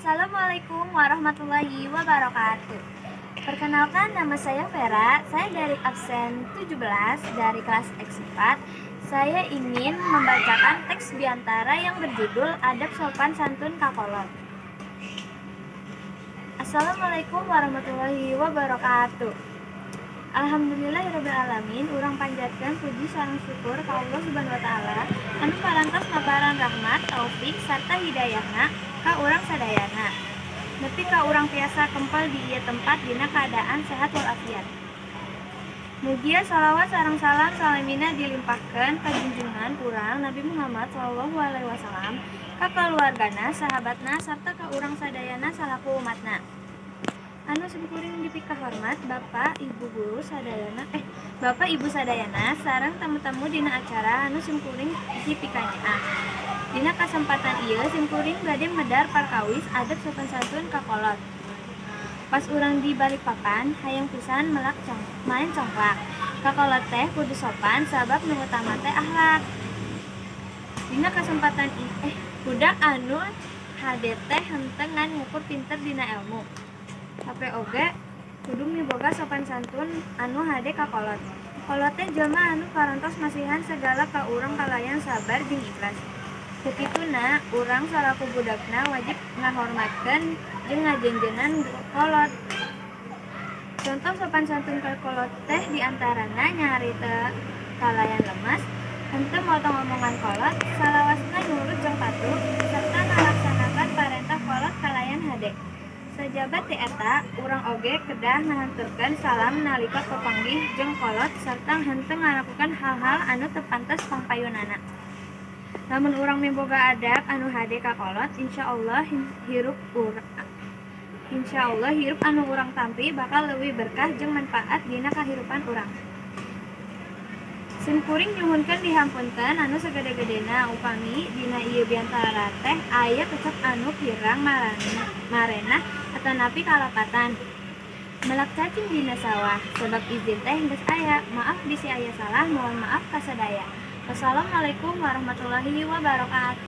Assalamualaikum warahmatullahi wabarakatuh. Perkenalkan, nama saya Vera. Saya dari absen 17 dari kelas X4. Saya ingin membacakan teks biantara yang berjudul Adab Sopan Santun Ka Kolot. Assalamualaikum warahmatullahi wabarakatuh. Alhamdulillahirabbil, urang panjatkeun puji sareng syukur ka Allah Subhanahu wa Taala anu parantos maparan rahmat, taufik sarta hidayahna ka urang sadayana nepi ka urang tiasa kempel di ieu tempat dina keadaan sehat walafiat. Mugia salawat sareng salam salamina dilimpahkeun ka junjungan urang Nabi Muhammad sallallahu alaihi wasallam, ka keluargana, sahabatna, sarta ka urang sadayana salaku umatna. Anu simkuring dipikahormat Bapak Ibu guru sadayana, Bapak Ibu sadayana sareng tamu-tamu dina acara anu simkuring dipikanyaah. Dina kasempatan ieu simkuring bade medar perkawis adab sopan santun ka kolot. Pas urang di Balikpapan hayang pisan melak cong, maen congklak. Ka kolot teh kudu sopan, sabab nu utama teh akhlak. Dina kesempatan budak anu hade teh henteu ngan ngukur pinter dina ilmu, tapi oge kudu miboga sopan santun anu hade ka kolot. Kolot teh jelma anu parantos masihan segala ka urang kalayan sabar jeung ikhlas. Ku kituna urang salaku budakna wajib ngahormatkeun jeung ngajenjenan kolot. Contoh sopan santun ka kolot teh diantarana nyarita kalayan lemes, henteu motong omongan kolot, salawasna nurut jeung patuh, serta ngalaksanakan parentah kolot kalayan hade. Sajaba ti eta, urang oge kedah ngahanturkeun salam nalika papanggih jeung kolot sarta henteu ngalakukan hal-hal anu teu pantes pangpayunana. Lamun urang miboga adab anu hade ka kolot, insyaallah hirup anu urang tampi bakal leuwih berkah jeung manfaat dina kahirupan urang. Simkuring nyuhunkeun dihapunten anu sagede-gedena upami dina ieu biantara teh aya kecap anu kirang marenah atanapi kalepatan. Melak cacing dina sawah sebab izin teh geus aya. Maaf bisi aya salah, mohon maaf ka sadaya. Wassalamualaikum warahmatullahi wabarakatuh.